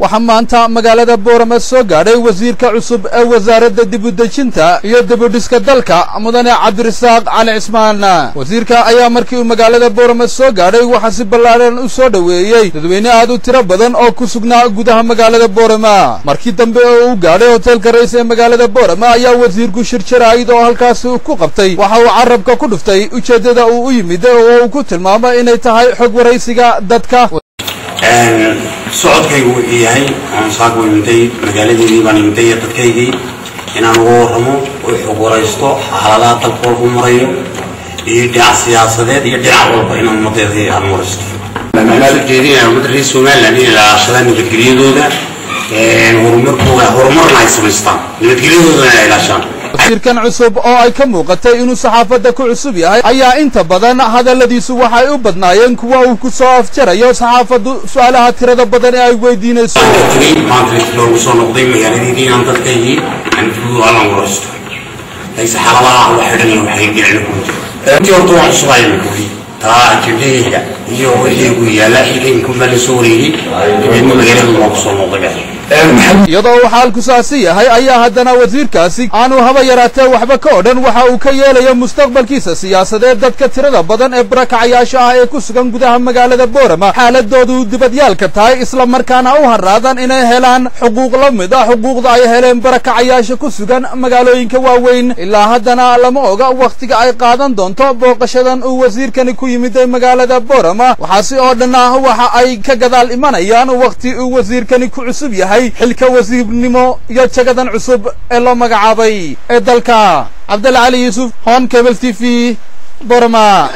Waxaa maanta magaalada Boorama soo gaadhay wasiirka cusub ee wasaaradda dibudejinta iyo dibudhiska dalka, mudane Cabdirasaaq Cali Cismaan. Wasiirka ayaa markii uu magaalada Boorama soo gaadhay waxaa si ballaadhan u soo dhoweeyey dadweyne aad u tiro badan oo ku sugnaa gudaha magaalada Boorama. Markii dambe oo uu gaadhay hoteelka Rays ee magaalada Boorama ayaa wasiirku shir jaraa'id oo halkaasi ku qabtay waxa uu carabka ku dhuftay ujeeddada uu u yimid oo uu ku tilmaamay inay tahay xog waraysiga dadka. Socodkaygu wuxuu yahay oon saaka imiday magaaladeedii baan imiday iyo dadkaygii inaan uga warramo oo xog waraysto xaaladaha dalka walbu marayo iyo dhinac siyaasadeed iyo dhinac walba inaan ummadeedii aan waraysto. Waxaan ujeedinayaa ummadda reer Somaliland inay ilaashadaan nabadgelyadooda, horumarkooda, horumarna ay samaystaan, nabadgelyadoodana ay ilaashaan. Wasiirkan cusub oo ay ka muuqatay inuu saxaafadda ku cusub yahay ayaa inta badan hadalladiisu waxay u badnaayeen kuwa uu ku soo afjarayo saxaafaddu su-aalaha tirada badan ee ay weydiinayso. Tegey maanta loogu soo noqday magaaladeedii inaan dadkaygii aan aan waraysto, laakiinse xaaladaha wax xidhan waxay dhicin ku jiro. Intii horta waan cusubaa imika weli, taa ajendahayga iyo wixii gu yaalla xilka baa la soo wareegay, dabeedna magaalada waa ku soo noqday. Iyadoo uu xaalku saasi yahay ayaa haddana wasiirkaasi aanu haba yaraatee waxba ka odhan waxa uu ka yeelayo mustaqbalkiisa siyaasadeed dadka tirada badan ee barakacayaasha ah ee ku sugan gudaha magaalada Boorama, xaaladoodu dibadyaalka tahay, isla markaana u haraadan inay helaan xuquuq la mid ah xuquuqda ay heleen barakacayaasha ku sugan magaalooyinka waaweyn. Ilaa haddana lama oga wakhtiga ay qaadan doonto booqashadan uu wasiirkani ku yimid magaalada Boorama. Waxaasi oo dhan ah waxa ay ka gadaal imanayaan wakhti uu wasiirkani ku cusub yahay xilka wasiirnimo iyo jagadan cusub ee loo magacaabay ee dalka. Cabdalla Cali Yuusuf, Hon Cable TV, Borama.